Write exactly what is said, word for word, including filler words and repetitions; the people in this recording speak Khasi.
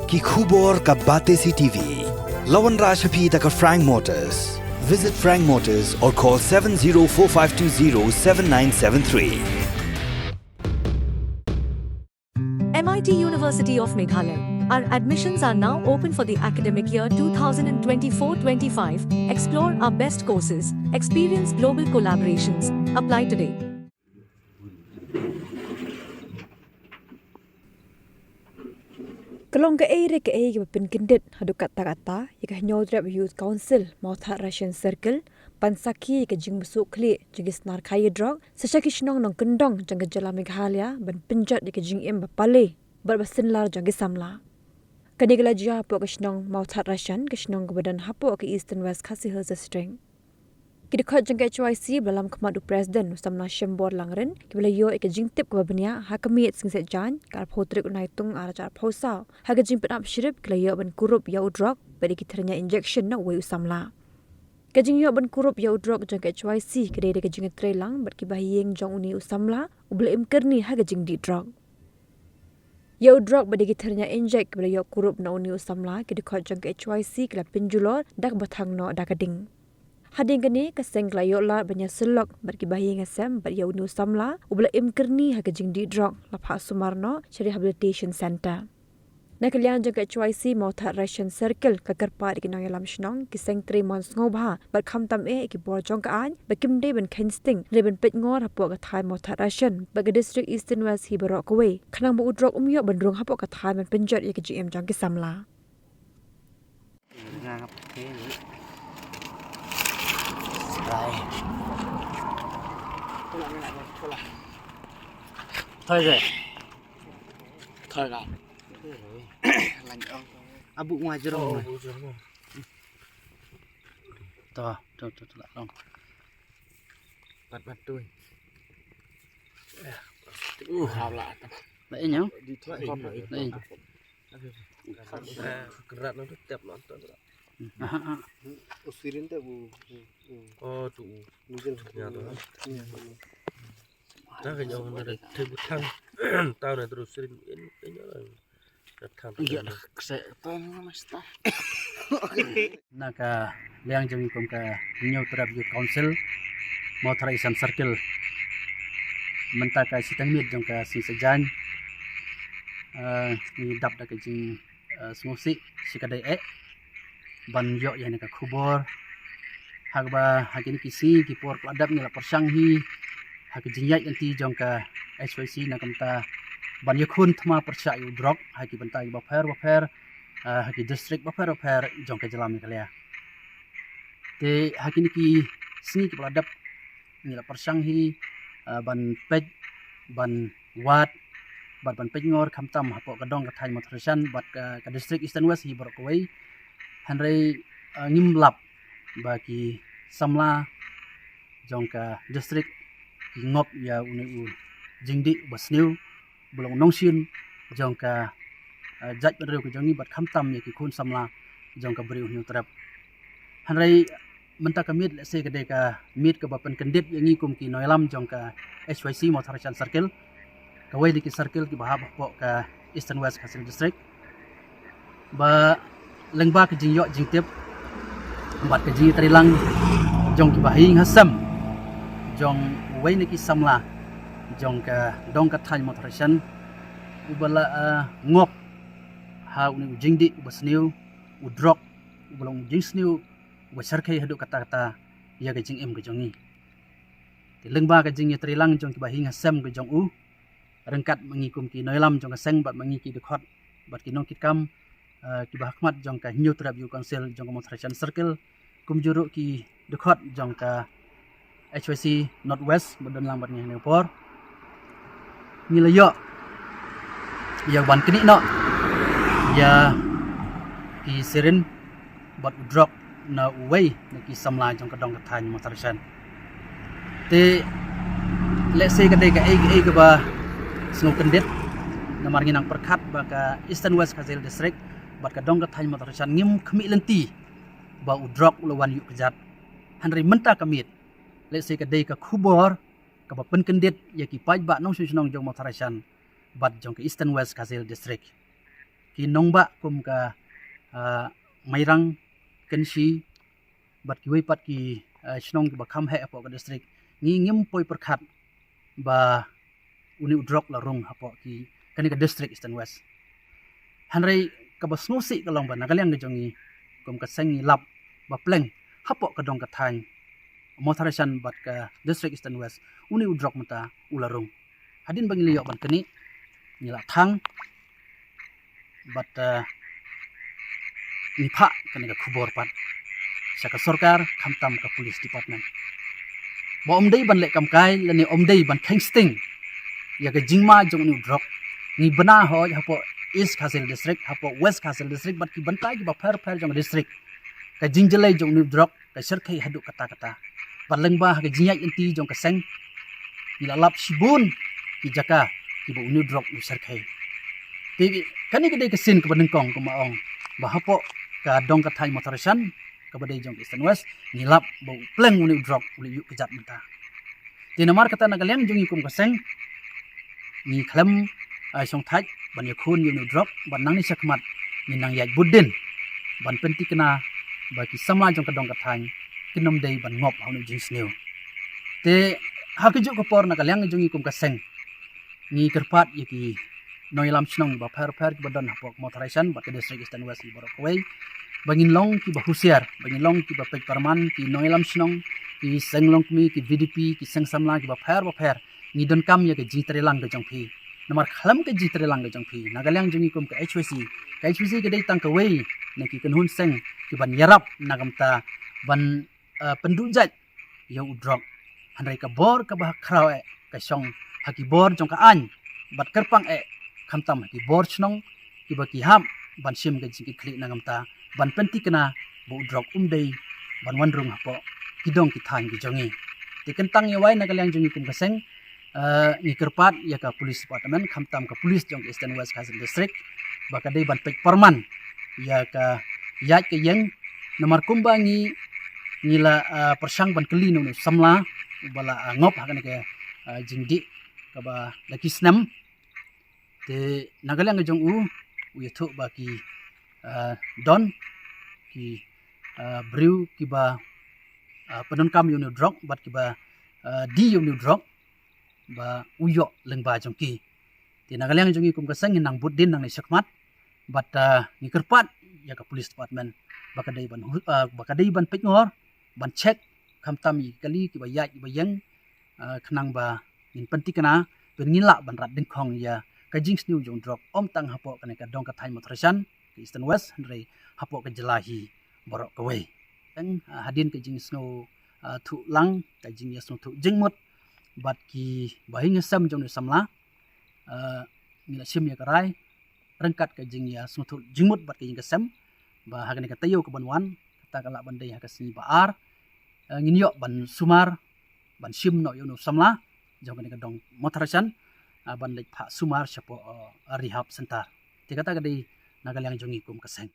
Ki khubor ka Batesi T V. La wanrah sha phi da ka Frank Motors. Visit Frank Motors or call seven zero four five two zero seven nine seven three. M I T University of Meghalaya. Our admissions are now open for the academic year two thousand twenty-four twenty-five. Explore our best courses, experience global collaborations. Apply today. Ka long kaei re kaei kaba pynkyndit haduh katta katta ïa ka Hynñiewtrep Youth Council Mawthadraishan Circle ban sakhi ïa ka jingbsuk khlieh jong ki snar kha ïa drok sa sha ki shnong nongkyndong jong ka jylla Meghalaya ban pynjot ïa ka jingim ba pale bad ba synlar jong ki samla. Kane ka la jia hapoh ka shnong Mawthadraishan, ka shnong kaba don hapoh ka Eastern West Khasi Hills District. Ki dkhot jong ka H Y C ba la lam khmat u President u samla Shembor Langrin, kiba la ïoh ïa ka jingtip kaba bniah ha ka miet Sngi Saitjaiñ, ka arphew tarik u Naitung arhajar arphew saw, ha ka jingpynap shrip ki la ïoh ban kurup ïa u drok bad ïa ki thyrnia injection na uwei u samla. Ka jingïoh ban kurup ïa u drok jong ka H Y C ka dei da ka jingïatreilang bad ki bahaïing jong une u samla uba la im kyrni ha ka jingdih drok. Ïa u drok bad ïa ki thyrnia injek kiba la ïoh kurup na une u samla, ki dkhot jong ka H Y C ki la pynjulor da kaba thang noh da ka ding. Hadien kane ka seng ka la ïoh lad ban ïasyllok bad ki bahaïing hasem bad ïa une u samla uba la im kyrni ha ka jingdih drok la phah sumar noh sha Rehabilitation Centre. Na ka liang jong ka H Y C Mawthadraishan Circle, ka kyrpad ïa ki nongïalam shnong, ki seng trei mon sngewbha bad khamtam eh ïa ki bor jong ka aiñ ba kim dei ban kheiñ sting, hynrei ban peitngor hapoh ka thaiñ Mawthadraishan bad ka District Eastern West hi baroh kawei, khnang ba u drok um ïoh ban rung hapoh ka thaiñ ban pynjot ïa ka jingim jong ki samla. Thoi je. Thoi ka. Abu ngwa jrong. To, to, to, to, la long. Pat, pat, tui. Uh, hau la. La ïa nyau? Di thoi. La ïa. Krat no tep no to. Aha, aha. Usirin te bu. Oh, tu. Mujil. Ya, tu. Ta ka nyau na te bu thang. Tau na terus sirin in, in. Na ka liang jong ngi kum ka Hynñiewtrep Youth Council Mawthadraishan Circle, mynta ka shiteng miet jong ka Sngi Saitjaiñ, eh, ngi dap da ka jing, eh, sngewsih shikatdei eh ban ïoh ïa kane ka khubor. Ha kaba ha kine ki sngi ki por ba la dep ngi la pyrshang hi ha ka jingïaid lynti jong ka H Y C na ka bynta ban ïakhun thma pyrshah ïa u drok ha ki bynta kiba pher ba pher, ah, ha ki district ba pher ba pher jong ka jylla Meghalaya. Te ha kine ki sngi kiba la dep ngi la pyrshang hi, ah, ban peit, ban wad bad ban peitngor khamtam hapoh ka dong ka thaiñ Mawthadraishan bad ka, ka district Eastern West hi baroh kawei. Hynrei, ah, ngim lap ba ki samla jong ka district ki ngop ïa une u jingdih ba sniew, ba long u nongshun jong ka, ah, jaitbynriew ka jong ngi bad khamtam ïa ki khun samla jong ka Bri u Hynñiewtrep. Hynrei mynta ka miet lehse ka dei ka miet kaba pynkyndit ïa ngi kum ki nongïalam jong ka H Y C Mawthadraishan Circle, kawei na ki circle kiba hap hapoh ka Eastern West Khasi Hills District. Ba lyngba ka jingïoh jingtip bad ka jingïatreilang jong ki bahaïing hasem jong uwei na ki samla jong ka dong ka thaiñ Mawthadraishan, uba la, ah, ngop ha une u jingdih uba sniew, u drok uba long u jingsniew uba shyrkhei haduh katta katta ïa ka jingim ka jong ngi. Te lyngba ka jingïatreilang jong ki bahaïing hasem ka jong u, ryngkat ma ngi kum ki nongïalam jong ka seng bad ma ngi ki dkhot bad ki nongkitkam, eh, kiba ha khmat jong ka Hynñiewtrep Youth Council jong ka Mawthadraishan Circle, kumjuh ruh ki dkhot jong ka H Y C North West ba don lang bad ngi ha kane ka por. Ngi la ïoh ïa ban knieh noh ïa ki sirin bad u drok na uwei na ki samla jong ka dong ka thaiñ Mawthadraishan. Te lehse ka dei kaei kaei kaba sngewkyndit, namar ngi nang pyrkhat ba ka Eastern West Khasi Hills District bad ka dong ka thaiñ Mawthadraishan ngim khmih lynti ba u drok u la wan ïuh kjat. Hynrei mynta ka miet lehse ka dei ka khubor kaba pynkyndit ïa ki paidbah nongshong shnong jong Mawthadraishan bad jong ka Eastern West Khasi Hills District. ki nongbah kum ka, ah, Mairang, Kynshi bad kiwei pat ki, ah, shnong kiba kham heh hapoh ka district, ngi ngim poi pyrkhat ba une u drok la rung hapoh ki, kane ka district Eastern West. Hynrei kaba sngewsih ka long ba na ka liang ka jong ngi kum ka seng ngi lap ba pleng hapoh ka dong ka thaiñ Mawthadraishan bad ka district Eastern West une u drok mynta u la rung. Hadien ba ngi la ïoh ban knieh, ngi la thang bad, eh, ngi phah kane ka khubor pat sha ka sorkar khamtam ka police department ba ym dei ban leh kam kai lane ym dei ban kheiñ sting ïa ka jingma jong une u drok. Ngi bna hoi hapoh East Khasi Hills District, hapoh West Khasi Hills District bad ki bynta kiba pher pher jong district, ka jingjyllei jong une u drok ka shyrkhei haduh katta katta. Bad lyngba ha ka jingïaid lynti jong ka seng, ngi la lap shibun ki jaka kiba une u drok u shyrkhei. Te kane ka dei ka sien kaba nyngkong, kumba ong, ba hapoh ka dong ka thaiñ Mawthadraishan kaba dei jong ka Eastern West, ngi lap ba u pleng une u drok u la ïuh kjat mynta. Te namar kata na ka liang jong ngi kum ka seng, ngi khlem, ah, shongthait ban ïakhun ïa une u drok, bad nangne shakhmat ngi nang ïaid bud dien ban pynthikna ba ki samla jong ka dong ka thaiñ kin ym dei ban ngop ha une u jingsniew. Te ha kajuh ka por na ka liang jong ngi kum ka seng, ngi kyrpad ïa ki nongïalam shnong ba pher pher kiba don hapoh Mawthadraishan bad ka district Eastern West baroh kawei, ba ngin long kiba husiar, ba ngin long kiba peit pyrman, ki nongïalam shnong, ki seng longkmie, ki V D P, ki seng samla kiba pher ba pher, ngi donkam ïa ka jingtreilang ka jong phi. Namar khlem ka jingtreilang ka jong phi, na ka liang jong ngi kum ka H Y C, ka H Y C ka dei tang kawei na ki kynhun seng kiban ïarap na ka bynta ban, eh, pynduh jait ïa u drok. Hynrei ka bor kaba khraw eh ka shong ha ki bor jong ka aiñ bad kyrpang eh khamtam ha ki bor shnong kiba ki hap ban shim ka jingkitkhlieh na ka bynta ban pynthikna ba u drok um dei ban wan rung hapoh ki dong ki thaiñ ki jong ngi. Te kyntang ïa wai na ka liang jong ngi kum ka seng, eh, ngi kyrpad ïa ka police department khamtam ka police jong ka Eastern West Khasi Hills District ba ka dei ban peit pyrman ïa ka ïaid ka ïeng, namar kumba ngi, ngi la, ah, pyrshang ban kylli na une u samla uba la, ah, ngop ha kane ka, ah, jingdih kaba la ki snem. Te na ka liang ka jong u, u ïathuh ba ki, ah, don ki, ah, briew kiba, ah, pyndonkam ïa une u drok bad kiba, ah, die ïa une u drok ba u ïoh lyngba jong ki. Te na ka liang jong ngi kum ka seng ngi nang bud dien nangne shakhmat bad, ah, ngi kyrpad ïa ka police department ba ka dei ban hu-, ah, ba ka dei ban peitngor, ban check khamtam ïa ki kali kiba ïaid kiba ïeng, ah, khnang ba ngin pynthikna, ba ngin lah ban rat dyngkhong ïa ka jingsniew jong u drok ym tang hapoh kane ka dong ka thaiñ Mawthadraishan, ka Eastern West, hynrei hapoh ka jylla hi baroh kawei. Teng, ah, hadien ka jingsngew, ah, thuh lang, ka jingïasngewthuh jingmut bad kiba ha ïing ha sem jong une u samla, ah, ngi la shim ïa ka rai ryngkat ka jingïasngewthuh jingmut bad ka ïing ka sem ba ha kane ka taïew kaban wan, kata ka lah ban dei ha ka sngi ba ar, ah, ngin ïoh ban sumar, ban shim noh ïa une u samla jong kane ka dong Mawthadraishan, ah, ban leit phah sumar shapoh, ah, rehab center. Te kata ka dei na ka liang jong ngi kum ka seng.